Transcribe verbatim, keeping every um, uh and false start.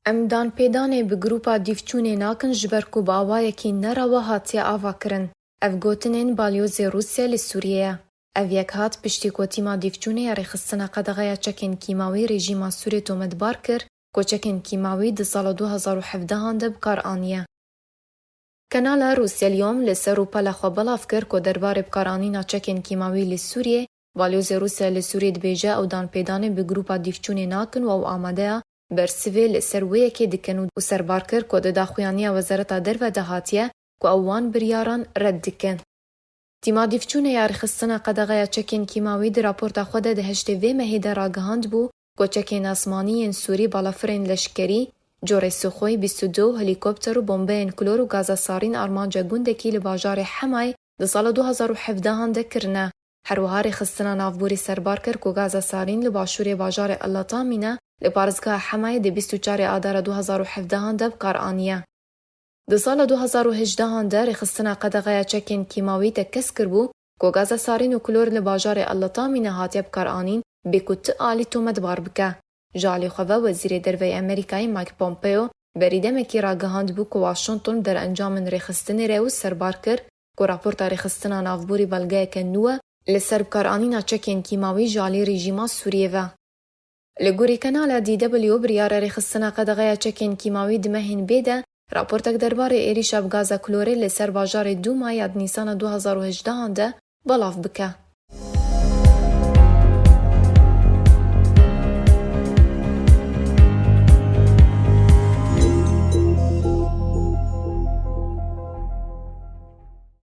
Em danpêdanê bi grûpa dîvçûnê nakin ji ber ku bi awayekî nerewa hatiye avakirin. Ev gotinên balyozê Rûsya li Sûriyê ye. Ev yek hat piştî ku tîma dîvçûnê ya rêxistina qedexeya çekên kîmawî rejîma Sûrê tometbar kir ku çekên kîmawî di sala du hezar û hevdehan de bi kar aniye. Kanala Rûsya Lyom li ser rûpela xwe belav kir ku derbarê bikaranîna çekên kîmawî li Sûriyê, balyozê Rûsya li Sûriyê dibêje ew danpêdanê bi grûpa dîvçûnê nakin û ew amade ya bersivê li ser wê yekê dikin û serbar kir ku di daxuyaniya Wezareta Derve de hatiye ku ew wan biryaran red dikin. Tîma dîvçûnê ya rêxistina qedexeya çekên kîmawî di raporta xwe de di heştê vê mehê de ragihandibû ku çekên asmanî yên Sûrî balafirên leşkerî, corê Suxoy bîst û du û helîkopter û bombeyên klor û gaza sarîn armanca gundekî li bajarê Hemayê di sala du hezar û hevdehan de kirine. Her wiha rêxistina navborî serbar kir ku gaza sarîn li başûrê bajarê El Latamîne li parêzgeha Hemayê di bîst û çarê Adara du hezar û hevdehan de bi kar aniye. Di sala du hezar û hejdehan de rêxistina qedexeya çekên kîmawî tekez kiribû ku gaza sarîn û klor li bajarê El Latamîne hatiye bikaranîn bê ku ti alî tometbar bike. Ji alî xwe ve Wezîrê Derve yê Amerîkayê Mike Pompeo berî demekî ragihandibû ku Washington bi derencamên rêxistinê re û serbar kir ku raporta rêxistina navborî belgeyeke nû e li ser bikaranîna çekên kîmawî ji alî rejîma Sûriyê ve. Li gorî kanala D W, biryara rêxistina qedexeya çekên kîmawî di mehên bê de raportek derbarê êrîşa bi gaza klorê li ser bajarê Dûma ya di Nîsana du hezar û hejdehan de belav bike.